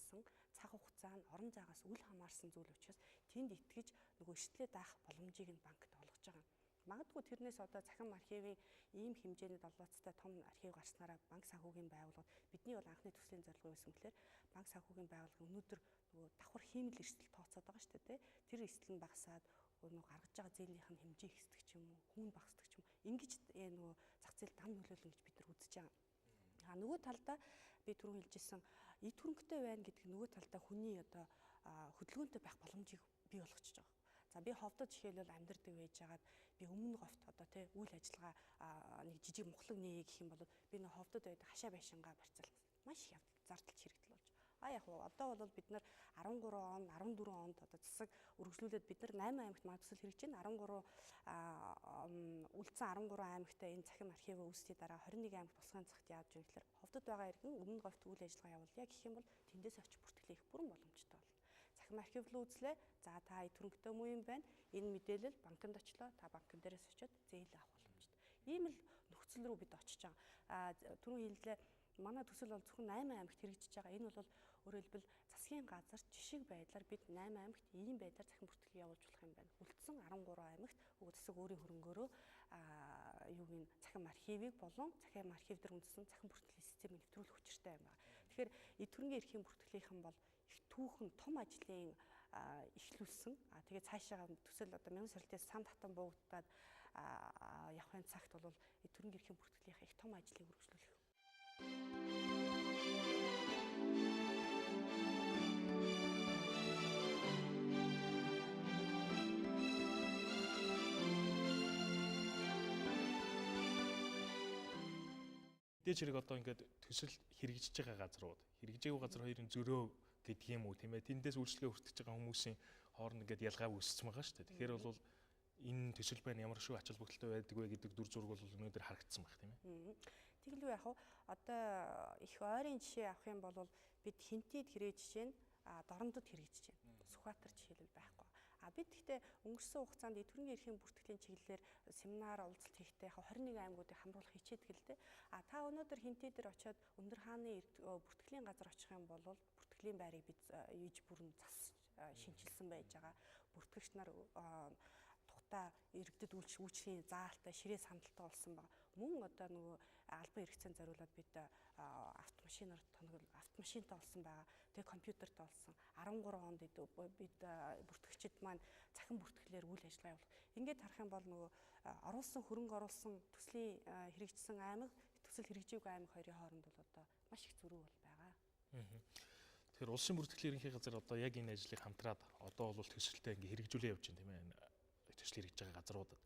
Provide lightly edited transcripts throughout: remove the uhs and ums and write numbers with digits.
гарсан цаг хугацаа нь орон зайгаас үл хамаарсан зүйл учраас тэнд итгэж нөгөө эрсдлээ даах боломжийг нь банкт олгож байгаа. Магадгүй тэрнээс одоо цахим архивын ийм хэмжээний доллооцтой том архив гарснараа банк санхүүгийн байгууллагууд бидний бол анхны төслийн зорилго байсан гэхээр банк санхүүгийн байгууллага өнөөдөр нөгөө давхар хиймэл эрсдэл тооцоод байгаа шүү дээ. Тэр эрсдэл нь багасаад нөгөө гаргаж байгаа зээлийнх нь хэмжээ ихсдэг ч юм уу, хүн багасдаг ч юм уу. Ингэж нөгөө зах зээл дам нөлөөлнө гэж бид нар үзэж байгаа. А нөгөө талдаа би түрүүн хэлжсэн эд хөрөнгөтэй байна гэдэг нь нөгөө талдаа хүний одоо хөдөлгөөнтэй байх боломжийг бий болгочихж байгаа. За би ховдод жишээлбэл амьдардаг байжгаад би өмнө говьт одоо тий үйл ажиллагаа нэг жижиг мухлаг нээе гэх юм бол би нэг ховдод байдаг хашаа байшингаа барьцаал маш их зардал хэрэгдэл болж. А яг уу одоо бол бид нар 13 он 14 онд одоо засаг өргөжлүүлээд бид нар 8 аймагт маа төсөл хэрэгжиж байна. 13 үлдсэн 13 аймагтай энэ цахим архив үүсгэе дараа 21 аймагт босгоны цагт яаж вэ гэхээр ховдод байгаа иргэн өмнө говьт үйл ажиллагаа явуулъя гэх юм бол тэндээс очиж бүртгэлээ их бүрэн боломжтой болно. Цахим архив руу үзлээ. За та эд хөрөнгөтэй муу юм байна. Энэ мэдээлэл банкнд очлоо. Та банкн дээрээс очиод зээл авах боломжтой. Ийм л нөхцөл рүү бид очиж байгаа. А түрүүн хэллээ манай төсөл бол зөвхөн 8 аймагт хэрэгжиж байгаа. Энэ бол өөрөөр хэлбэл засгийн газар жишг байдлаар бид 8 аймагт ийм байдлаар цахим бүртгэл явуулж болох юм байна. Үлдсэн 13 аймагт засаг өөрийн хөрөнгөөрөө юуг нь цахим архивыг болон цахим архив дээр үндсэн цахим бүртгэлийн системийг нэвтрүүлэх учиртай юм байна. Тэгэхээр эд хөрөнгийн эрхийн бүртгэлийнхэн бол их түүхэн том ажлын эхлүүлсэн. А тэгээ цаашаа төсөл одоо мянган сорилтын сан татан буугдаад явахын цагт бол эд хөрөнгийн эрхийн бүртгэлийнх их том ажлыг үргэлжлүүлэх. Мэдээж хэрэг одоо ингээд төсөл хэрэгжиж байгаа газрууд, хэрэгжээгүй газар хоёрын зөрөө гэдэг юм уу тийм ээ. Тэндээс үйлчлэгээ хүртэж байгаа хүмүүсийн хооронд ингээд ялгаа үүссэн байгаа шүү дээ. Тэгэхээр бол энэ төсөл байна ямар шүү ач холбогдолтой байдаг вэ гэдэг дүр зураг бол өнөөдөр харагдсан байх тийм ээ. Тэгэлгүй яг одоо их ойрын жишээ авах юм бол бид хинтид хэрэг жишээ нь дорондод хэрэгжиж байна. Сүхбаатар жишээлбэл байхгүй. А бид гэхдээ өнгөрсөн хугацаанд эд хөрөнгийн эрхийн бүртгэлийн чиглэлээр семинар уулзалт хийхдээ яг 21 аймагуудыг хамруулах хичээдэг л дээ. А та өнөөдөр хинтээ дээр очиод өндөр хааны бүртгэлийн газар очих юм бол бүртгэлийн байрыг бид иж бүрэн зас шинчилсэн байж байгаа. Бүртгэгч нар тухтай иргэдэд үйлчлэгийн заалтай ширээ сандалтай болсон байгаа. Мөн одоо нөгөө албан хэрэгцээнд зориулаад бид автомашинаар тоног автомашинтай болсон байгаа. Тэгээ компьютертэй болсон. 13 онд бид бүртгэгчид маань цахим бүртгэлээр үйл ажиллагаа явуулах. Ингээд харах юм бол нөгөө оруулсан хөрөнгө оруулсан төслийн хэрэгжсэн аймаг, төсөл хэрэгжээгүй аймаг хоёрын хооронд бол одоо маш их зөрүү бол байгаа. Тэгэхээр улсын бүртгэлийн ерөнхий газар одоо яг энэ ажлыг хамтраад одоо бол төсөлтэй ингээ хэрэгжүүлээ явж байна тийм ээ. Төсөл хэрэгжиж байгаа газруудад.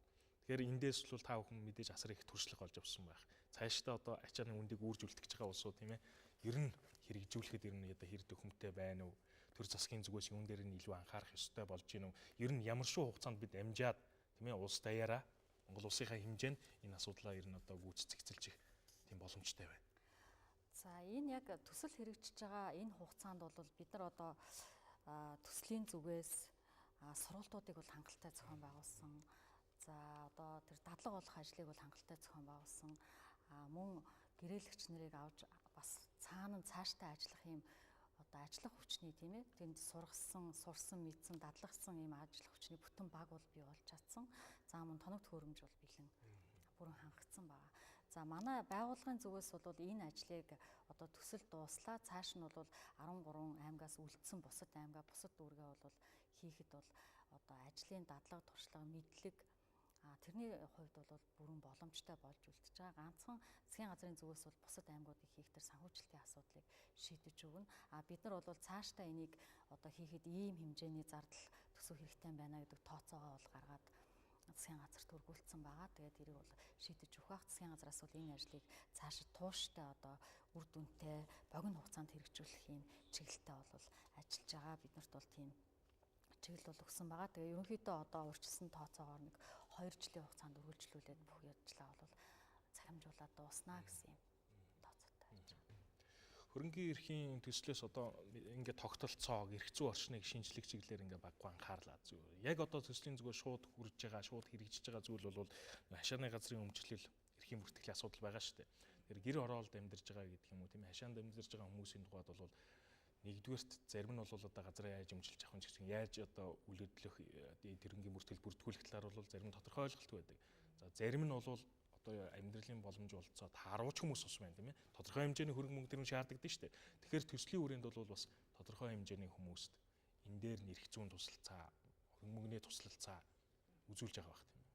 Тэгэхээр эндээс бол та бүхэн мэдээж асар их туршлага олж авсан байх. Цаашдаа одоо ачааны үндийг үүрж үлдэж байгаа улсууд тийм ээ. Ер нь хэрэгжүүлэхэд ер нь одоо хэр дөхөмтэй байна уу? Төр засгийн зүгээс юун дээр нь илүү анхаарах ёстой болж гин үү? Ер нь ямар шүү хугацаанд бид амжаад тийм ээ улс даяараа Монгол улсынхаа хэмжээнд энэ асуудлаа ер нь одоо гүйцэтгэцэлж их тийм боломжтой байна. За энэ яг төсөл хэрэгжиж байгаа энэ хугацаанд бол бид нар одоо төслийн зүгээс сургалтуудыг бол хангалттай зохион байгуулсан. За одоо тэр дадлага олох ажлыг бол хангалттай зохион байгуулсан. Мөн гэрээлэгч нарыг авч бас цаана цаашдаа ажиллах юм одоо ажиллах хүчний тийм ээ тэнд сургасан, сурсан, мэдсэн, дадлагсан ийм ажиллах хүчний бүтэн баг бол бий болж чадсан. За мөн тоног төхөөрөмж бол бэлэн бүрэн хангагдсан байгаа. За манай байгууллагын зүгээс бол энэ ажлыг одоо төсөл дууслаа. Цааш нь бол 13 аймгаас үлдсэн бусад аймгаа, бусад дүүргээ бол хийхэд бол одоо ажлын дадлага, туршлага, мэдлэг тэрний хувьд бол бүрэн боломжтой болж үлдэж байгаа. Ганцхан засгийн газрын зүгээс бол бусад аймагуудыг хийх тэр санхүүжилтийн асуудлыг шийдэж өгнө. Бид нар бол цаашдаа энийг одоо хийхэд ийм хэмжээний зардал төсөв хэрэгтэй байна гэдэг тооцоогоо бол гаргаад засгийн газарт өргүүлсэн байгаа. Тэгээд тэрийг бол шийдэж өгөх байх. Засгийн газраас бол энэ ажлыг цаашид тууштай одоо үр дүнтэй богино хугацаанд хэрэгжүүлэх юм чиглэлтэй бол ажиллаж байгаа. Бид нарт бол тийм чиглэл бол өгсөн байгаа. Тэгээ ерөнхийдөө одоо урьдчилсан тооцоогоор нэг 2 жилийн хугацаанд үргэлжлүүлээд бүх ажлаа бол цахимжуулаад дууснаа гэсэн юм тооцоотой байж байгаа. Хөрөнгийн эрхийн төслөөс одоо ингээд тогтолцоог, эрх зүйн орчныг шинжлэх чиглэлээр ингээд баггүй анхаарлаа. Яг одоо төслийн зүгээр шууд хүрж байгаа, шууд хэрэгжиж байгаа зүйл бол хашааны газрын өмчлөл, эрхийн бүртгэлийн асуудал байгаа шүү дээ. Тэгэхээр гэр хороолд амьдарч байгаа гэдэг юм уу тийм хашаанд амьдарч байгаа хүмүүсийн тухайд бол Нэгдүгээрт зарим нь бол одоо газраа яаж өмчилж авах юм чинь яаж одоо үл хөдлөх тэрнгийн бүртгэл бүртгүүлэх талаар бол зарим нь тодорхой ойлголтгүй байдаг. За зарим нь бол одоо амьдралын боломж болцоо таарууч хүмүүс бас байна, тийм ээ. Тодорхой хэмжээний хөрөнгө мөнгө тэр нь шаардлагатай шүү дээ. Тэгэхээр төслийн хүрээнд бол бас тодорхой хэмжээний хүмүүст энэ дээр нэрх зүүн тусалцаа, хөрөнгө мөнгөний туслалцаа үзүүлж байгаа байх, тийм ээ.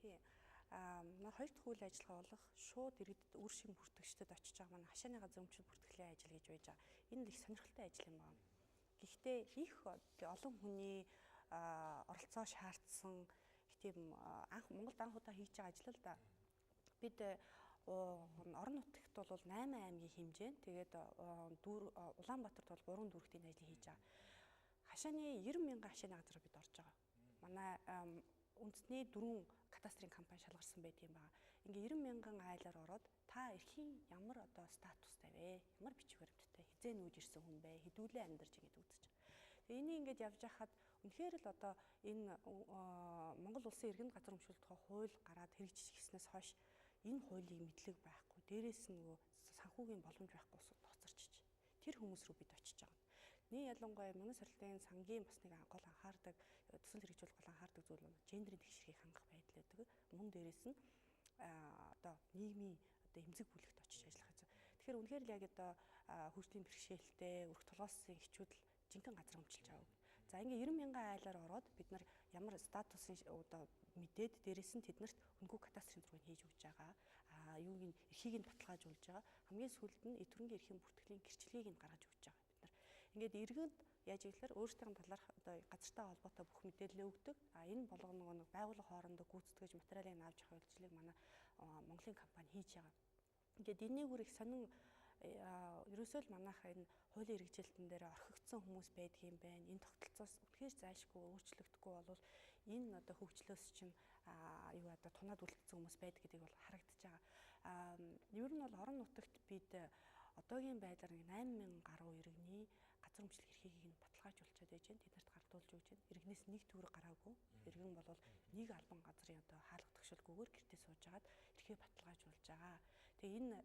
Тийм. Аа хоёр дахь үйл ажиллагаа болох шууд иргэдэд үр шим бүртгэгчдэд очиж байгаа манай хашааны газар өмчил бүртгэлийн ажил гэж байж байгаа. Энэ их сонирхолтой ажил юм байна. Гэхдээ их олон хүний оролцоо шаардсан их тийм анх Монголд анх удаа хийж байгаа ажил л да. Бид орон нутагт бол 8 аймгийн хэмжээнд, тэгээд Улаанбаатарт бол 3 дүүрэгт энэ ажлыг хийж байгаа. Хашааны 90 мянган хашааны газар бид орж байгаа. Манай үндэсний 4 кадастрын компани шалгарсан байдаг юм байна. Ингээ 90 мянган айлаар ороод та эрхийн ямар одоо статустай вэ? Ямар бичиг баримттай? Хизээ нүүж ирсэн хүн бэ? Хэдүүлээ амьдарч ингээд үзэж байгаа. Тэгээ энийг ингээд явж хахад үнэхээр л одоо энэ Монгол улсын иргэн газар өмчлөлт тухай хууль гараад хэрэгжиж ирснээс хойш энэ хуулийг мэдлэг байхгүй. Дээрээс нь нөгөө санхүүгийн боломж байхгүй усуд тоцорчиж. Тэр хүмүүс рүү бид очиж байгаа. Нэг ялангуяа манай сорилтын сангийн бас нэг гол анхаардаг төсөл хэрэгжүүлэх гол анхаардаг зүйл бол гендрийн тэгшэрхийг хангах байдал байдаг. Мөн дээрээс нь одоо нийгмийн одоо эмзэг бүлэгт очиж ажиллах гэсэн. Тэгэхээр үнэхээр л яг одоо хөгжлийн бэрхшээлтэй өрх толгоосын эхчүүд л жинхэнэ газар өмчилж авах. За ингээ 90 мянган айлаар ороод бид нар ямар статусын одоо мэдээд дээрээс нь тэднэрт үнэгүй кадастрын зургийг хийж өгч байгаа. А юуг нь эрхийг нь баталгаажуулж байгаа. Хамгийн сүүлд нь эд хөрөнгийн эрхийн бүртгэлийн гэрчлэгийг нь гаргаж өгч байгаа бид нар. Ингээд иргэнд яаж ивэл өөрсдийн талаарх одоо газартай холбоотой бүх мэдээлэл өгдөг. А энэ болгоно нөгөө нэг байгууллага хоорондоо гүйцэтгэж материалыг авч явах үйлчлэгийг манай Монголын компани хийж байгаа. Ингээд энэний үр их сонин ерөөсөө л манайх энэ хуулийн хэрэгжилтэн дээр орхигдсон хүмүүс байдгийн байна. Энэ тогтолцоос үнэхээр зайлшгүй өөрчлөгдөхгүй бол энэ одоо хөгжлөөс чинь юу одоо тунаад үлдсэн хүмүүс байдаг гэдгийг бол харагдаж байгаа. Ер нь бол орон нутагт бид одоогийн байдлаар 8000 гаруй иргэний газар өмчлөх эрхийг нь баталгаажуулчаад байж байна. Тэднэрт гардуулж өгч байна. Иргэнээс нэг төгрөг гараагүй. Иргэн бол нэг албан газрын одоо хаалга тогшилгүйгээр гэртээ сууж агаад эрхээ баталгаажуулж байгаа. Тэгээ энэ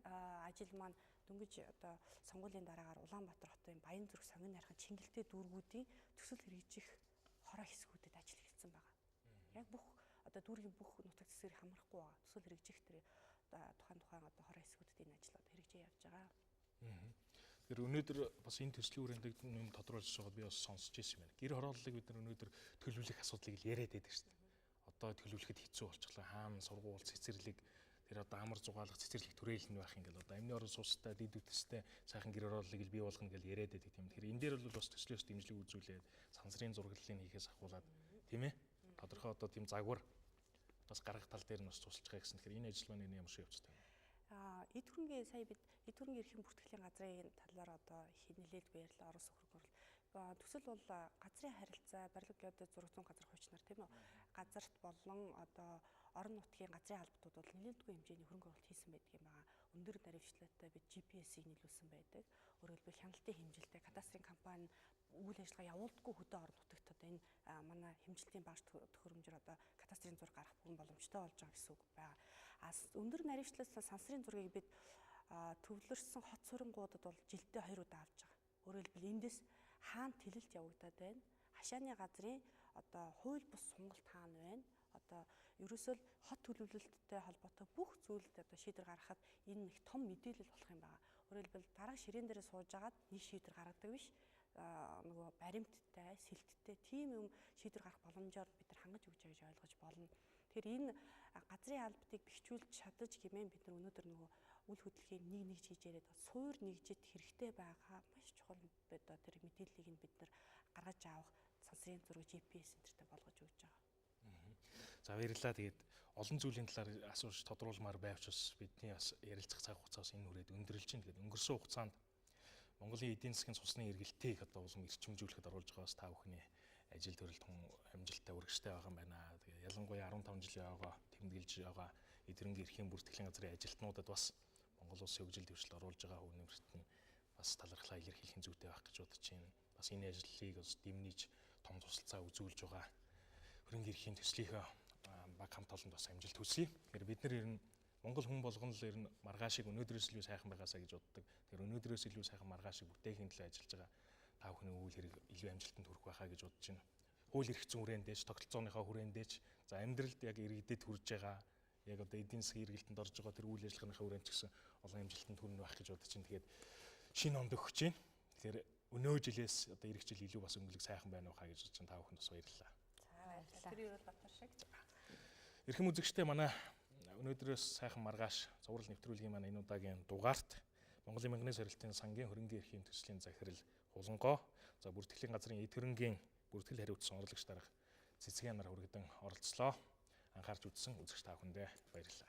ажил маань дөнгөж одоо сонгуулийн дараагаар Улаанбаатар хотын Баян зүрх, Сонгон найрхан, Чингэлтэй дүүргүүдийн төсөл хэрэгжих хороо хэсгүүдэд ажил эхэлсэн байгаа. Яг бүх одоо дүүргийн бүх нутаг зэсгээр хамрахгүй байгаа. Төсөл хэрэгжих тэр одоо тухайн одоо хороо хэсгүүдэд энэ ажил одоо хэрэгжээ явж байгаа. Тэгэхээр өнөөдөр бас энэ төслийн хүрээнд юм тодруулж байгаад би бас сонсч ирсэн юм байна. Гэр хорооллыг бид нар өнөөдөр төлөвлөх асуудлыг л яриад байдаг шүү дээ. Одоо төлөвлөхөд хэцүү болчихлоо. Хаана сургууль, цэцэрлэг, тэр одоо амар зугаалах цэцэрлэг түрээл нь байх юм ингээл одоо амны орон сууцтай, дэд үтстэй сайхан гэр хорооллыг л бий болгоно гэж яриад байдаг тийм. Тэгэхээр энэ дээр бол бас төслөөс дэмжлэг үзүүлээд сансрын зураглалыг хийхээс ахуулаад, тийм ээ. Тодорхой одоо тийм загвар бас гаргах тал дээр нь бас тусалж байгаа гэсэн. Тэгэхээр энэ ажил маань ямар шиг явцтай вэ? Эд хөрөнгийн сая бид эд хөрөнгийн эрхийн бүртгэлийн газрын талаар одоо их нэлээдгүй ярьлаа, орон сөхрөг оруулал. Төсөл бол газрын харилцаа, барилга геодез зураг зүүн газар хуучнаар, тийм үү? Газарт болон одоо орон нутгийн газрын албадууд бол нэлээдгүй хэмжээний хөрөнгө оруулалт хийсэн байдаг юм байна. Өндөр наривчлалтай бид GPS-ийг нийлүүлсэн байдаг. Өөрөөр хэлбэл хяналтын хэмжилтэй кадастрын компани үйл ажиллагаа явуулдаггүй хөдөө орон нутагт одоо энэ манай хэмжилтийн багш төхөөрөмжөөр одоо кадастрын зураг гаргах бүрэн боломжтой болж байгаа гэсэн үг байна. А өндөр наривчлалаас сансрын зургийг бид төвлөрсөн хот сурингуудад бол жилдээ 2 удаа авч байгаа. Өөрөөр хэлбэл эндээс хаана тэлэлт явагдаад байна. Хашааны газрын одоо хууль бус сунгалт хаана байна. Одоо ерөөсөө л хот төлөвлөлттэй холбоотой бүх зүйлд одоо шийдвэр гаргахад энэ их том мэдээлэл болох юм байна. Өөрөөр хэлбэл дарга ширээн дээр сууж агаад нэг шийдвэр гаргадаг биш. Нөгөө баримттай, сэлттэй тийм юм шийдвэр гаргах боломжоор бид нар хангаж өгч байгаа гэж ойлгож болно. Тэгэхээр энэ газрын албадыг бэхжүүлж чадаж гэмээн бид нар өнөөдөр нөгөө үл хөдлөхийн нэг нэг хийж яриад суур нэгжид хэрэгтэй байгаа маш чухал одоо тэр мэдээллийг нь бид нар гаргаж авах сансрын зураг GPS энтертэй болгож өгч байгаа. За баярлалаа. Тэгээд олон зүйлийн талаар асууж тодруулмаар байвч бас бидний бас ярилцах цаг хугацаас энэ хүрээд өндөрлж байна. Тэгээд өнгөрсөн хугацаанд Монголын эдийн засгийн цусны эргэлтийг одоо улам эрчимжүүлэхэд оруулж байгаа бас та бүхний ажил төрөл тун амжилттай үргэлжтэй байгаа юм байна. Тэгээд ялангуяа 15 жилийн ойгоо тэмдэглэж байгаа эд хөрөнгийн эрхийн бүртгэлийн газрын ажилтнуудад бас Монгол улсын хөгжил дэвшилд оруулж байгаа хөв нэмэрт нь бас талархлаа илэрхийлэх зүйтэй байх гэж бодож байна. Бас энэ ажлыг бас дэмниж том тусалцаа үзүүлж байгаа хөрөнгө эрхийн төслийнхөө баг хамт олонд бас амжилт хүсье. Тэгэхээр бид нар ер нь Монгол хүн болгон л ер нь маргаашиг өнөөдрөөс илүү сайхан байгаасаа гэж боддог. Тэгэхээр өнөөдрөөс илүү сайхан маргаашиг бүтээхийн төлөө ажиллаж байгаа та бүхний үйл хэрэг илүү амжилтанд хүрэх байхаа гэж бодож байна. Хууль эрх зүйн хүрээнд дээш, тогтолцооныхоо хүрээнд дээш, за амьдралд яг иргэдэд хүрж байгаа, яг одоо эдийн засгийн эргэлтэнд орж байгаа тэр үйл ажиллагааныхаа хүрээнд ч гэсэн олон амжилтанд хүрнэ байх гэж бодож байна. Тэгээд шинэ онд өгч байна. Тэгэхээр өнөө жилээс одоо ирэх жил илүү бас өнгөлөг сайхан байна уу хаа гэж бодож байна. Та бүхэнд бас баярлалаа. За, баярлалаа. Тэр Ерөөл Баттар шиг. Эрхэм үзэгчдээ, манай өнөөдрөөс сайхан маргааш цуврал нэвтрүүлгийн манай энэ удаагийн дугаарт Монголын манганы сорилтын сангийн хөрөнгийн эрхийн төслийн захирал Хулангоо, за бүртгэлийн газрын эд хөрөнгийн бүртгэл хариуцсан орлогч дарга Цэцгэн нар хүргэдэн оролцлоо. Анхаарч үзсэн үзэгч та бүхэндээ баярлалаа.